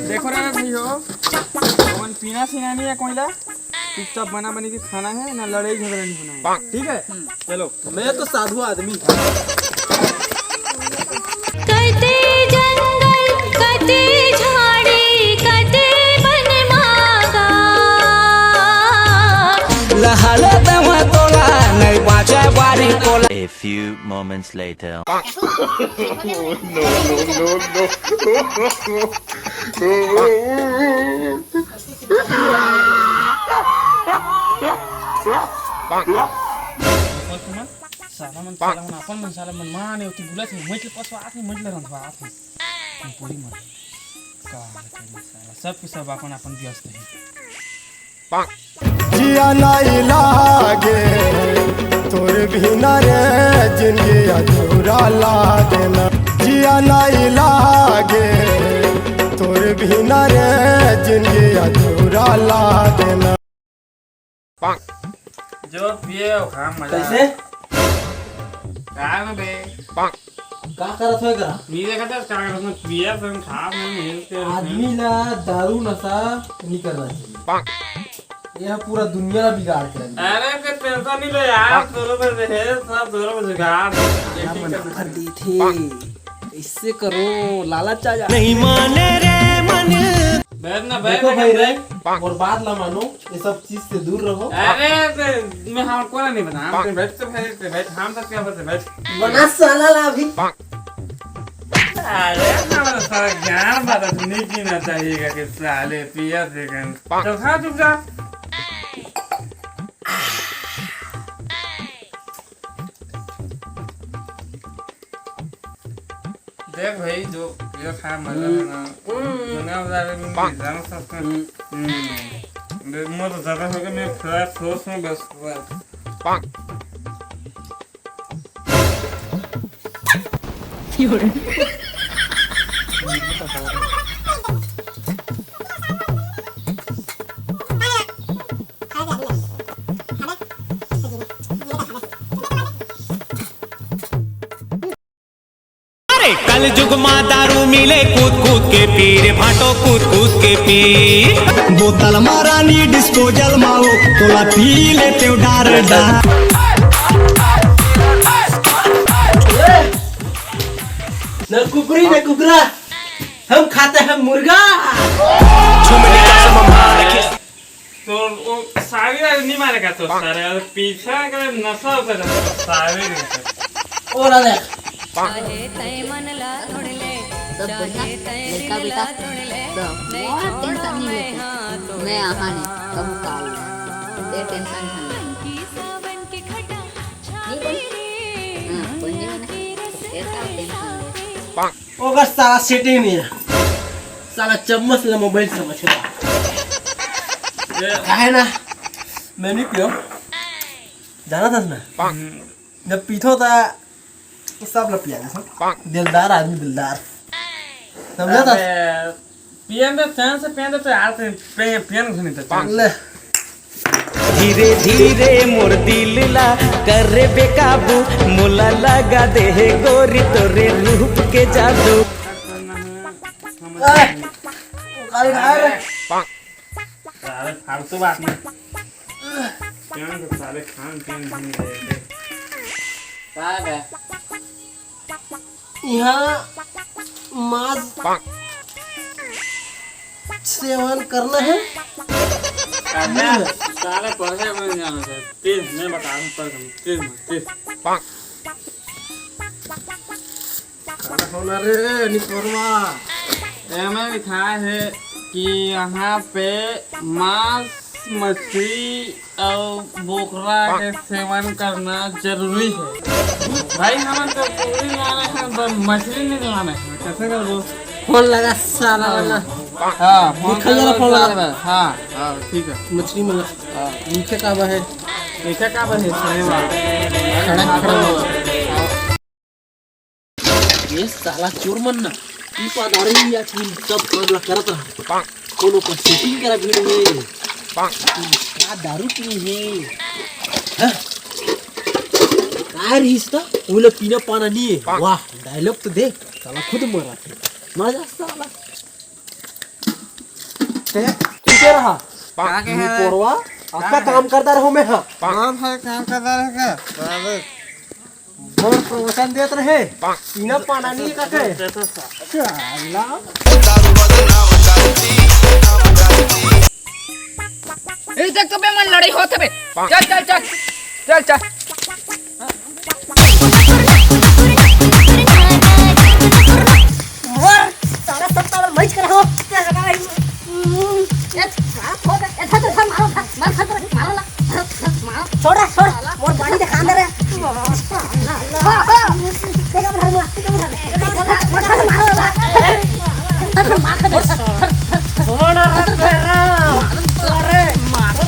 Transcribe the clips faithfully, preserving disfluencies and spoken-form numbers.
देखो रे भाई हो, अपन पीना सीना नहीं है कोई ला, चुपचाप बना बनी के खाना है, ना लड़ाई झगड़ा नहीं होना है, ठीक है? चलो। मैं तो साधु आदमी। कटे जंगल, कटे झाड़ी, कटे बन मागा। लहाले दवा तोला, नहीं बाँचे बारी कोला। A few moments later. साला मन, साला मन, अपन मन, साला मन माने ओती बुलत हे, मइट ले पसवा आथे, मइट ले रंधवा आथे। पूरी मन। का होथे साला, सब के सब अपन अपन व्यस्त हे। जिया नहीं लागे तोर बिना रे, जिंदगी अधूरा लागे ना। जिया नहीं लागे तोर बिना रे, जिंदगी अधूरा लागे ना। जो पिए हो, खा मजा। कैसे? का ना बे? का करत हो एकरा? नी देखत हस का करत हो? पिए सन, खा सन, हेल्थ के आदमी ला दारू नशा नहीं करना चाहिए। यह पूरा दुनिया ला बिगाड़ के रख दिया। अरे, ते टेंशन नहीं ले यार, तोरो में रहे, सब तोरो में जुगाड़। भर दी थे। इससे करो, लालच आ जा। नहीं माने रे मन। बैठ ना, बैठ देखो ना, भाई रे, बैठ। मोर बात ला मानो, ये सब चीज से दूर रहो। अरे, ते, मैं हम कोला नहीं बना, हम ते बैठ, ते बैठ, ते बैठ, हम सब क्या बोलते, बैठ। बना साला ला अभी। अरे, हमारा साला ज्ञान बात नहीं पीना चाहिए कि साले पिया से गन। चल खा चुपचाप। देख भाई, जो ये खाए मजा है ना, हम्म। दुनिया में जाके भी नहीं जाना सकता। हम्म। हम्म। देख, मैं तो ज्यादा हो गया, मैं फ्लैट सोच में बस, बस। अरे कल जुग मा दारू मिले कूद कूद के पी रे भाटो, कूद कूद के पी। बोतल मा रानी डिस्पोजल मा ओ, तोला पी लेते हो डार डार। न कुकरी न कुकरा, हम खाते हैं मुर्गा। तो वो सारी रात नहीं मारेगा तो सारे, और पीछा करे नशा होता था सारे दिन। और आ देख। चाहे तय मन ला तोड़ ले, सब बढ़िया, चाहे तय लड़का दिल बेटा, ला तोड़ ले, सब नहीं बहुत छोड़ो टेंशन नहीं मैं लेते। हाथ मैं आहा नहीं, कबू काल नहीं। ये टेंशन है। सावन की खटा नहीं बन-, हाँ, बन जाएगा ना। ऐसा टेंशन नहीं। ओकर साला सेटिंग नहीं है, साला चम्मच ले मोबाइल समझ के। ये काहे ना, मैं नहीं पियो, जाना था ना, जब पीथो था सब ला पिया दे, दिलदार आदमी, दिलदार, समझा था? अबे, पियन तो चैन से पियन तो यार से पे-, पियन घुनी तो चैन से। ले। धीरे धीरे मोर दिल ला कर रे बेकाबू, मोला लगा दे हे गोरी तोरे रूप के जादू। ए, गाड़ी ढाल रे। साले फालतू बात नहीं। क्या तो साले खान पीन नहीं देते। का बे? यहाँ मांस सेवन करना है। अबे, साले पढ़े को नहीं जाना था। तीन, मैं बता दूं, पढ़ दूं। तीन, तीन। काला होना रे, निपोरवा। एमे लिखा है कि यहाँ पे मांस, मछली और बोकरा के सेवन करना जरूरी है। भाई, हमन तो कुकरी लाना है, पर मछली नहीं लाना है। कैसे करबो? फोन लगा साला वाला। हाँ, फोन लगा, फोन लगा। हाँ, हाँ, ठीक है। मछली मंगा। हाँ। लिखे का बा है? लिखे का बा है? सही बात। खड़ा, खड़ा। ये साला चोर मन ना, पी पा दारू या फिर सब काम ला करत रहा। कोनो को सेटिंग करा भीड़ में। का दारू पी है? हाँ? का आय रहिस त, ओला पीना पाना नहीं है। वाह, डायलॉग तो देख, साला खुद मरा थे। मर जा साला। ते, ठीक है रहा। का के है? पोरवा, आपका काम करता रहो मैं, हाँ। काम है, काम करता रहे का? बराबर। और प्रवचन देत रहे, पीना पाना नहीं है का कहे? साला। ए, देख तो बे, मन लड़ाई होत हे बे। चल, चल, चल। चल, चल। मोर सारा सत्ता और मैच कर हो। ए, सारा खो दे। ए, धर, धर, धर, मारो, धर, मार, धर, धर, मारो ना। मारो। छोड़ रे, छोड़। मोर बॉडी दिखा दे रे। हाँ, हाँ। देखो, धर, मार, देखो, धर। मारो, मारो, मारो। धर, धर, मार, धर, धर। अरे, मारो।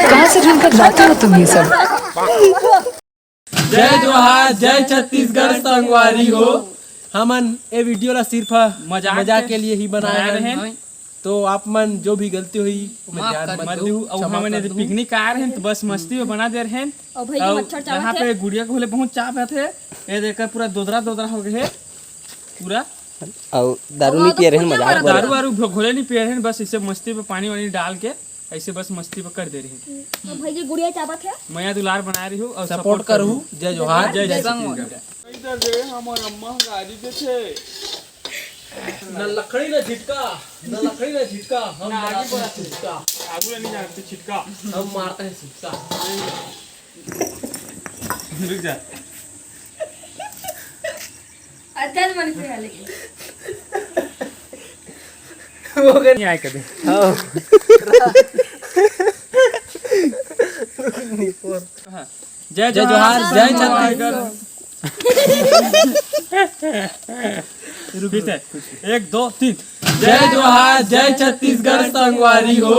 कहाँ से ढूंढ कर लाते हो तुम ये सब? जय जोहार, जय छत्तीसगढ़ संगवारी हो। हमन ए वीडियो ला सिर्फ मजाक मजाक के के लिए ही बनाए बनाए हन। रहेन। तो आप मन जो भी गलती होई, ओमे माफ ध्यान कर मत मत दो। देहू। अउ क्षमा हमन कर एदे दो। पिकनिक आए रहेन, तो बस मस्ती में बना दे रहेन। अउ भैया अउ मच्छर चावत यहाँ हे। पे गुड़िया के होले बहुत चाप आथे। ये देखकर पूरा दोदरा दोदरा हो गए हे पूरा। अउ दारू नहीं पिए रहेन, मजाक बोले। दारू वारू घो-, घोले नहीं पिए रहेन, बस इसे मस्ती में पानी वानी डाल के ऐसे बस मस्ती में कर दे रहे हैं। तो भैया गुड़िया चाबत है। मया दुलार बनाए रही हो और सपोर्ट सपोर्ट करहू। करहू। जय जोहार, जय जय छत्तीसगढ़। संगवारी। इधर रे हमर अम्मा गाड़ी देथे। न लकड़ी न झिटका, न लकड़ी न झिटका, हम ना आगे मारते हैं बढ़ा। छिटका। आगू नहीं जानते छिटका। हम मारते हैं छिटका। रुक जा। अध्ययन मन पे है लेकिन। वो कर नहीं आए कभी। हाँ। हाँ। जय जय जोहार, जोहार, जय जय छत्तीसगढ़। फिर से, एक, दो, तीन। जय जोहार, जय छत्तीसगढ़ संगवारी हो।